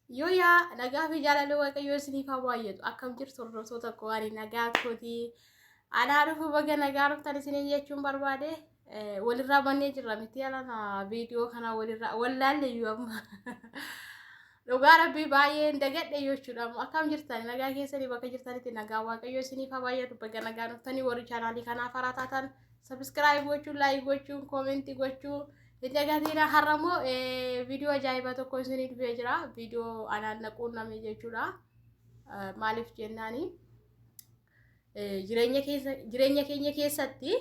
Yooyaa, nagaa fi jaalalli Waaqayyoo isiniif haa baay'atu. Akkam jirtu hordoftoota koo? Ani nagaa kooti. Anaa dhufu, baga nagaa dhuftan isiniin jechuun barbaade. Walirraa bannee jirra miti alana viidiyoo kana walirraa wallaalle iyyuu amma. Dhugaa Rabbii baay'een dagadhe jechuudha. Akkam jirtan? Nagaa keessanii? Bakka jirtanitti nagaa Waaqayyoo isiniif haa baay'atu. Baga nagaa dhuftanii. Warri chaanaalii kanaaf haaraa taatan subscribe gochuun, like gochuun, comment gochuun hin dagatina. Har'a immoo viidiyoo ajaa'ibaa tokko isinii dhufee jira. Viidiyoo anaan na quunname jechuudha. Maaliif jennaani, jireenya keessa jireenya keenya keessatti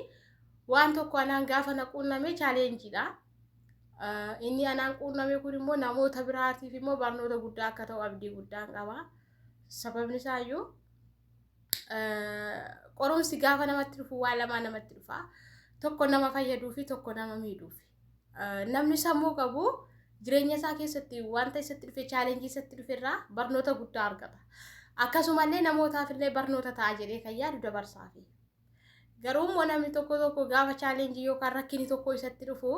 waan tokko anaan gaafa na quunname challengeiidha. Inni anaan quunname kun immoo namoota biraatiif immoo barnoota guddaa akka ta'u abdii guddaan qaba. Sababni isaayyuu qorumsi gaafa namatti dhufu waa lamaa namatti dhufa. Tokko nama fayyaduu fi tokko nama miidhuufi. Namni sammuu qabu jireenya isaa keessatti wanta isatti dhufe, challenge isatti dhufe irraa barnoota guddaa argata. Akkasumallee namootaaf illee barnoota ta'a jedhee kan yaadu dabarsaafi. Garuu immoo namni tokko tokko gaafa challenge yookaan rakkinni tokko isatti dhufu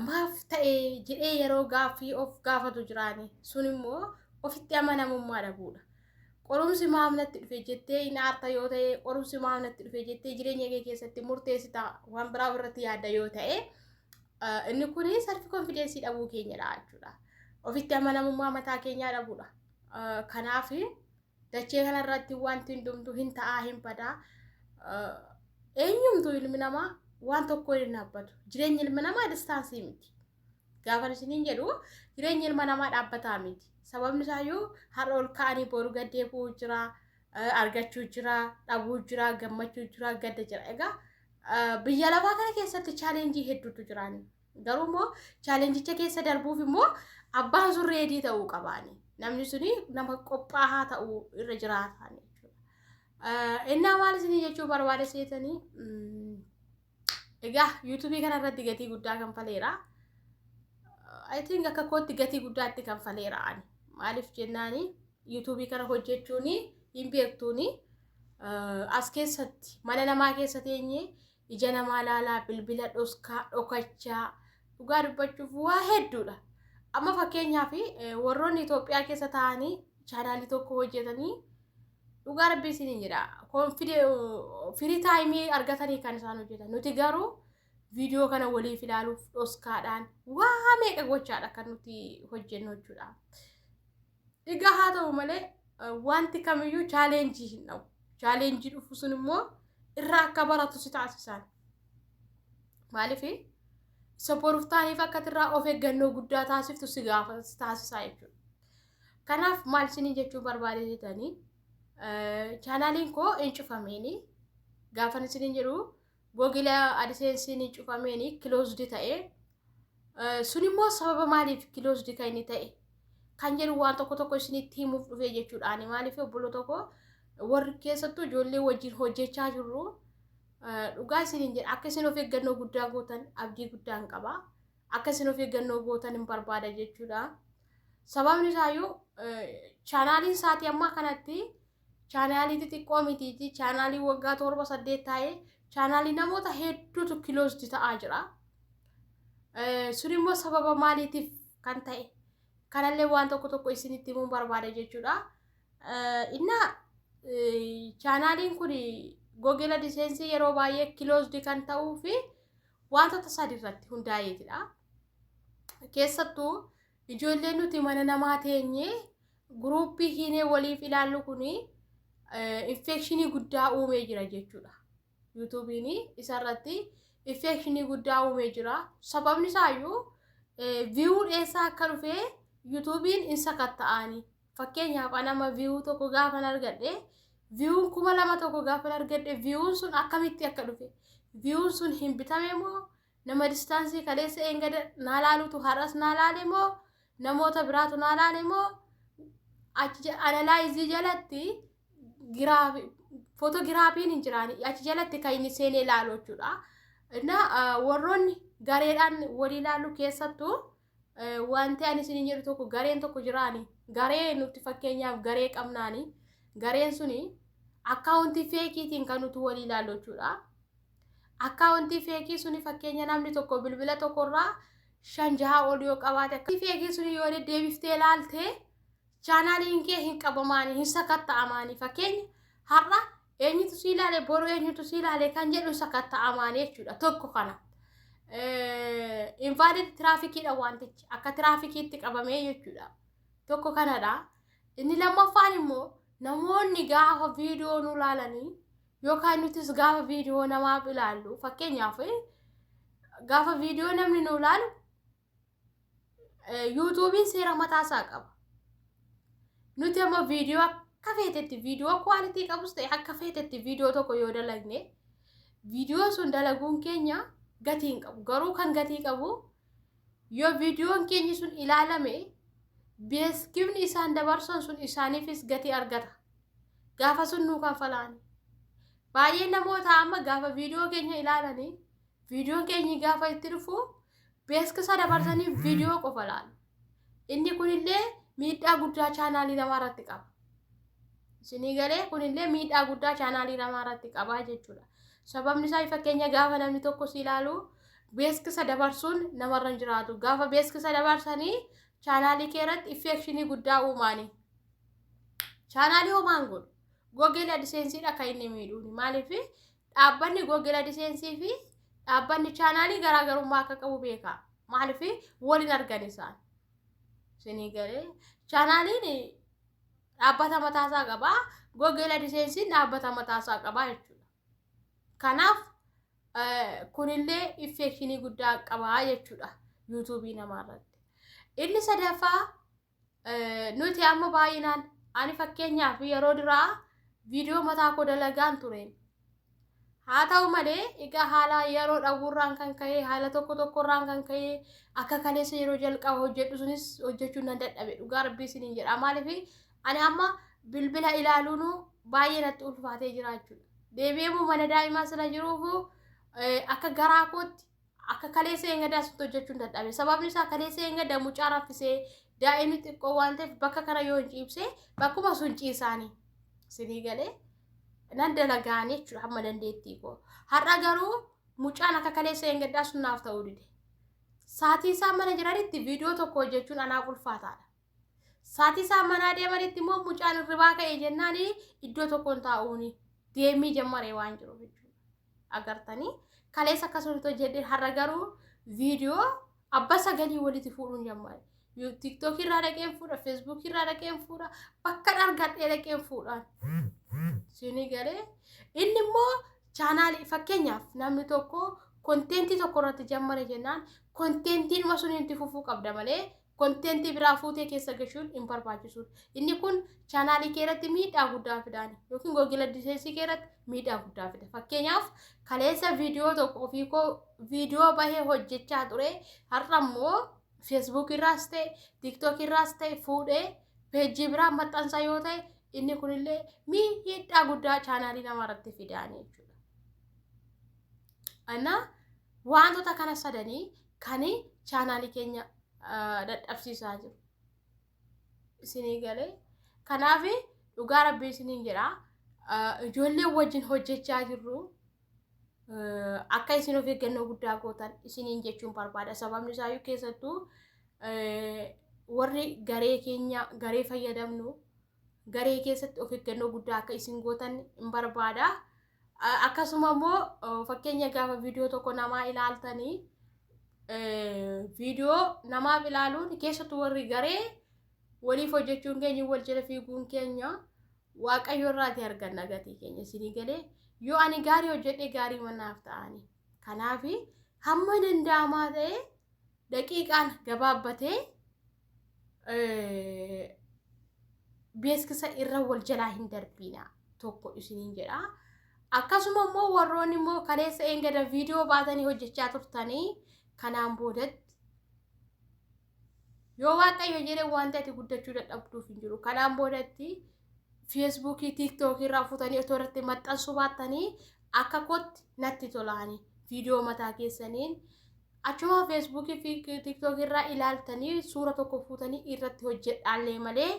maaf ta'e jedhee yeroo gaaffii of gaafatu jiraani, sun immoo ofitti amanamummaa dhabuudha. Qorumsi maaf natti dhufe jettee hin aarta yoo ta'e, qorumsi maaf natti dhufe jettee jireenya kee keessatti murteessita, waan biraa irratti yaadda yoo ta'e, inni kun self confidence dhabuu keenyadha jechuudha. Ofitti amanamummaa mataa keenyaa dhabuudha. Kanaaf dachee kanarratti wanti hundumtuu hin ta'aa, hin badaa. Eenyumtuu ilmi namaa waan tokko hin dhaabbatu. Jireenyi ilma namaa distance miti. Gaafa isiniin jedhu, jireenyi ilma namaa dhaabbataa miti. Sababni isaayyuu har'a ol ka'anii boru gad deebi'uu jira, argachuu jira, dhabuu jira, gammachuu jira, gadda jira. Egaa biyya lafaa kana keessatti challenge hedduutu jiraani. Garuu immoo challengeicha keessa darbuuf immoo abbaan sun ready ta'uu qabaani. Namni suni nama qophaa'aa ta'uu irra jiraatan jechuudha. Innaa maal isinii jechuu barbaada seetanii? Egaa YouTubeii kanarratti gatii guddaa kanfaleera. I think akka kootti gatii guddaatti kanfaleera ani. Maaliif jennaani, YouTubeii kana hojjechuun hin beektuuni, as keessatti mana namaa keessa teenyee ija namaa laalaa, bilbila dhoskaa dhokachaa, dhugaa dubbachuuf waa hedduudha. Amma fakkeenyaaf warroonni Itoophiyaa keessa taa'anii chaanaalii tokko hojjetanii, dhugaa Rabbii isiniin jedha, free time argatanii kan isaan hojjetan. Nuti garuu viidiyoo kana waliif ilaaluuf dhoskaadhaan waa meeqa gochaadha kan nuti hojjennu jechuudha. Egaa haa ta'u malee, wanti kamiyyuu challenge hin dhabu. Challenge dhufu sun immoo irraa akka baratu si taasisan. Maaliif, isa boruuf ta'aniif akka irraa of eeggannoo guddaa taasiftu si gaafa taasisaa jechuudha. Kanaaf maal isinii jechuu barbaade jetanii, chaanaaliin koo hin cufameeni. Gaafa isiniin jedhu, Google AdSense'n hin cufameeni, closed ta'e. Sun immoo sababa maaliif closed kan inni ta'e kan jedhu waan tokko tokko isinitti himuuf dhufee jechuudhaani. Maaliif, obbolo tokko warri keessattuu ijoollee wajjin hojjechaa jirru, dhugaa isiniin jedha, akka isin of eeggannoo guddaa gootan abdii guddaan qaba. Akka isin of eeggannoo gootan hin barbaada jechuudha. Sababni isaayyuu chaanaaliin isaatii ammaa kanatti chaanaalii xixiqqoo mitiiti. Chaanaalii waggaa 7, 8 taa'ee, chaanaalii namoota hedduutu closed ta'aa jira. Sun immoo sababa maaliitiif kan ta'e kanallee waan tokko tokko isinitti himuun barbaada jechuudha. Innaa chaanaaliin kun Google AdSense yeroo baay'ee closed kan ta'uu fi wantoota sadi irratti hundaa'eetidha. Keessattuu ijoolleen nuti mana namaa teenyee group hiinee waliif ilaallu kun infection guddaa uumee jira jechuudha. YouTubeiin isarratti infection guddaa uumee jira. Sababni isaayyuu view eessaa akka dhufee YouTubeiin hin sakatta'anii. Fakkeenyaaf anama view tokko gaafan argadhe, viewn 2000 tokko gaafan argadhe, viewn sun akkamitti akka dhufe, viewn sun hin bitame moo, nama distance kaleessa eengada naa laalutu har'as naa laale moo, namoota biraatu naa laale moo, achi analyze jalatti footogiraafiin hin jiraani, achi jalatti kan inni seenee ilaalu jechuudha. Na warroonni gareedhaan walii ilaallu, keessattuu wanti ani isin jedhu tokko, gareen tokko jiraani, garee nuti fakkeenyaaf garee qabnaani, gareen suni account fakeiitiin kan nuti walii ilaallu jechuudha. Account fake suni, fakkeenya namni tokko bilbila tokkorraa shan jaha ol yoo qabaate, fake suni yoo deddeebiftee ilaalte Chaanaaliin kee hin qabamaanii, hin sakatta'amaanii. Fakkeenya har'a eenyutu si ilaale, boru eenyutu si ilaale kan jedhu sakatta'amaanii jechuudha. Tokko kana. Invalid trafficiidha wantichi, akka trafficiitti qabamee jechuudha. Tokko kanadha. Inni lammaffaan immoo namoonni gaafa viidiyoo nu ilaalanii yookaan nutis gaafa viidiyoo namaaf ilaallu, fakkeenyaaf gaafa viidiyoo namni nu ilaalu, YouTubeiin seera mataasaa qaba. Nuti amma viidiyoo akka feetetti, viidiyoo quality qabus ta'e akka feetetti viidiyoo tokko yoo dalagne, viidiyoo sun dalaguun keenya gatii hin qabu. Garuu kan gatii qabu yoo viidiyoon keenya sun ilaalame, beeksifni isaan dabarsan sun isaaniifis gatii argata. Gaafa sun nuu kanfalaani. Baay'een namoota amma gaafa viidiyoo keenya ilaalanii, viidiyoon keenya gaafa itti dhufu, beeksisa dabarsanii viidiyoo qofa ilaalu. Inni kunillee miidhaa guddaa chaanaalii namaa irratti qaba. Isinii galee? Kunillee miidhaa guddaa chaanaalii namaa irratti qaba jechuudha. Sababni isaa, fakkeenya gaafa namni tokko si ilaalu beeksisa dabarsuun namarra hin jiraatu. Gaafa beeksisa dabarsanii chaanaalii kee irratti infection guddaa uumaani. Chaanaalii homaan godhu. Google AdSenseidha kan inni miidhuuni. Maaliif? Dhaabbanni Google AdSense fi dhaabbanni chaanaalii garaagarummaa akka qabu beeka. Maaliif? Waliin argan isaan. Isinii galee? Chaanaaliin dhaabbata mataasaa qaba. Google AdSensein dhaabbata mataasaa qaba jechuudha. Kanaaf kunillee infection guddaa qaba jechuudha YouTubeii namaarratti. Inni sadaffaa, nuti amma baay'inaan, ani fakkeenyaaf yeroo duraa viidiyoo mataa koo dalagaan ture. Haa ta'u malee, egaa haala yeroo dhabuurraan kan ka'e, haala tokko tokkorraan kan ka'e, akka kaleessa yeroo jalqaba hojjedhu sunis hojjechuu nan dadhabe, dhugaa Rabbii isiniin jedha. Maaliif? Ani amma bilbila ilaaluun baay'ee natti ulfaatee jira jechuudha. Deebi'eemuu mana daa'imaa sila jiruuf akka garaa kootti akka kaleessa eengadaa asitti hojjechuun dadhabe. Sababni isaa, kaleessa eengadaa mucaa raffisee, daa'imni xiqqoo waan ta'eef, bakka kana yoo hin ciibsee bakkuma sun ciisaanii sinii galee nan dalagaanii jechuudha hamma dandeettii koo. Har'a garuu mucaan akka kaleessa eengaddaa sun naaf ta'uu dide. Saatii isaan mana jiranitti viidiyoo tokko hojjechuun anaaf ulfaataadha. Saatii isaan manaa deemanitti immoo mucaan hirribaa ka'e jennaan iddoo tokkoon taa'uuni deemii jammaree waan jiruuf jechuudha. Agartanii, kaleessa akkasumatti hojjedhe, har'a garuu viidiyoo abba sagalii walitti fuudhuun jammare. TikTokii irraa dhaqeen fuudha, Facebookii irraa dhaqeen fuudha, bakka argadhee dhaqeen fuudhaan. Sinii galee? Inni immoo chaanaalii, fakkeenyaaf namni tokko contentii tokko irratti jammare jennaan, contentiidhuma sun itti fufuu qabda malee contentii biraa fuutee keessa gashuun hin barbaachisu. Inni kun chaanaalii kee irratti miidhaa guddaa fidaani yookiin Google AdSense kee irratti miidhaa guddaa fida. Fakkeenyaaf kaleessa viidiyoo tokko ofii koo viidiyoo bahee hojjechaa ture, har'a immoo Facebook irraas ta'e TikTok irraas ta'e fuudhee peejii biraa maxxansa yoo ta'e, inni kunillee miidhaa guddaa chaanaalii namaa irratti fidaani jechuudha. Ana wantoota kana sadanii kan chaanaalii keenya dadhabsiisaa jiru. Isinii galee? Kanaaf dhugaa Rabbii isiniin jedha, ijoollee wajjin hojjechaa jirru akka isin of eeggannoo guddaa gootan isiniin jechuun barbaada. Sababni isaayyuu keessattuu warri garee keenya, garee fayyadamnu, garee keessatti of eeggannoo guddaa akka isin gootan hin barbaada. Akkasuma immoo fakkeenya gaafa viidiyoo tokko namaa ilaaltanii, viidiyoo namaaf ilaaluun, keessattuu warri garee waliif hojjechuun keenya, wal jala fiiguun keenya, Waaqayyo irraati arganna gatii keenya. Isinii galee? Yoo ani gaarii hojjedhe gaarii manaaf ta'anii. Kanaaf hamma danda'amaa ta'e daqiiqaan gabaabbatee beeksisa irra wal jalaa hin darbiina tokko isiniin jedha. Akkasuma immoo warroonni immoo kaleessa eengada viidiyoo baatanii hojjechaa turtanii, kanaan boodatti yoo Waaqayyo jedhe wanti ati guddachuu dadhabduuf hin jiru. Kanaan boodatti Facebookii, TikTokii irraa fuutanii otoo irratti maxxansuu baattanii akka kootti natti tolaani. Viidiyoo mataa keessaniin achuma Facebookii fi TikTokii irraa ilaaltanii suura tokko fuutanii irratti hojjedhaallee malee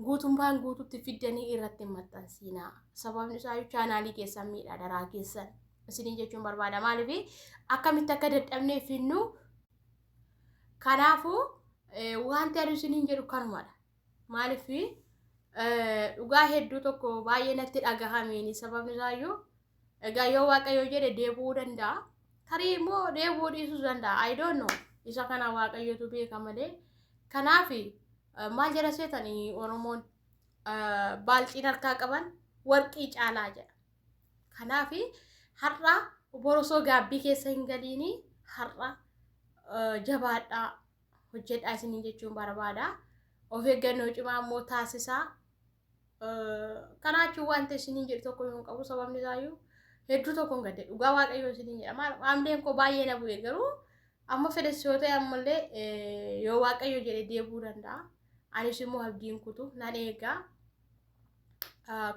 guutummaan guututti fiddanii irratti hin maxxansiinaa. Sababni isaa chaanaalii keessan miidhaa daraa keessan isiniin jechuun barbaada. Maaliif? Akkamitti akka dadhabnee finnu. Kanaafuu wanti ani isiniin jedhu kanumadha. Maaliif dhugaa hedduu tokko baay'ee natti dhagahameen, sababni isaayyuu egaa yoo Waaqayyo jedhe deebi'uu danda'a. Tarii immoo deebi'uu dhiisuus danda'a. I don't know. Isa kana Waaqayyotu beeka malee. Kanaaf maal jedha seetanii Oromoon, "Baalxiin harkaa qaban warqii caalaa" jedha. Kanaaf har'a borosoo gaabbii keessa hin galiini, har'a jabaadhaa hojjedhaa isiniin jechuun barbaada. Of eeggannoo cimaa immoo taasisaa. Kanaachuun wanta isiniin jedhu tokko hin qabu, sababni isaayyuu hedduu tokko hin gadde, dhugaa Waaqayyoo isiniin jedha. Maal haamleen koo baay'ee na bu'e, garuu amma fedhes yoo ta'e ammallee yoo Waaqayyo jedhe deebi'uu danda'a. Anis immoo abdiin kutu nan eegaa.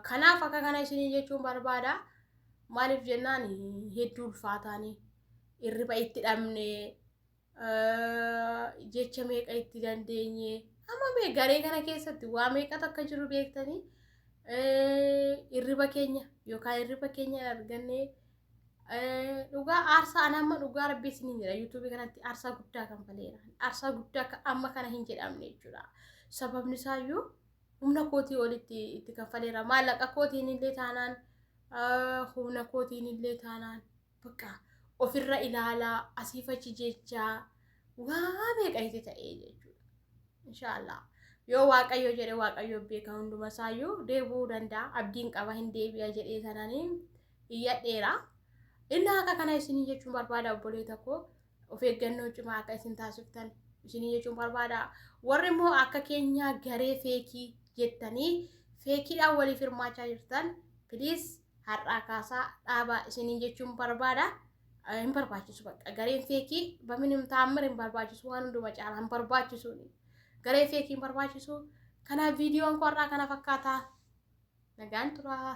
Kanaaf akka kana isiniin jechuun barbaada. Maaliif jennaan hedduu ulfaataanii hirriba itti dhabne, jecha meeqa itti dandeenye, amma mee garee kana keessatti waa meeqatu akka jiru beektanii, hirriba keenya yookaan hirriba keenya argannee dhugaa aarsaa ana amma dhugaa Rabbii isiniin jedha, YouTubeii kanatti aarsaa guddaa kanfaleera. Aarsaa guddaa amma kana hin jedhamne jechuudha. Sababni isaayyuu humna kootii olitti itti kanfaleera. Maallaqa kootiin illee taanaan, humna kootiin illee taanaan, bakka ofirra ilaalaa asiif achi jechaa waa meeqa itti ta'ee jechuudha. Inshaallah. Yoo Waaqayyo jedhe, Waaqayyo beeka, hunduma isaayyuu deebi'uu danda'a. Abdiin qaba, hin deebi'a jedhee sananii iyyadheera. Inni akka kana isinii jechuun barbaada, obboleeta koo, of eeggannoo cimaa akka isin taasiftan isinii jechuun barbaada. Warri immoo akka keenyaa garee fakeii jettanii fakeiidhaan waliif hirmaachaa jirtan, please har'aa kaasaa dhaabaa isinii jechuun barbaada. Hin barbaachisu, bakka gareen fakeii በምንም ተአምር hin barbaachisu, waan hunduma caalaa hin barbaachisu. Garee fakeii hin barbaachisu. Kanaaf viidiyoon koo har'aa kana fakkaata. Nagaan turaa.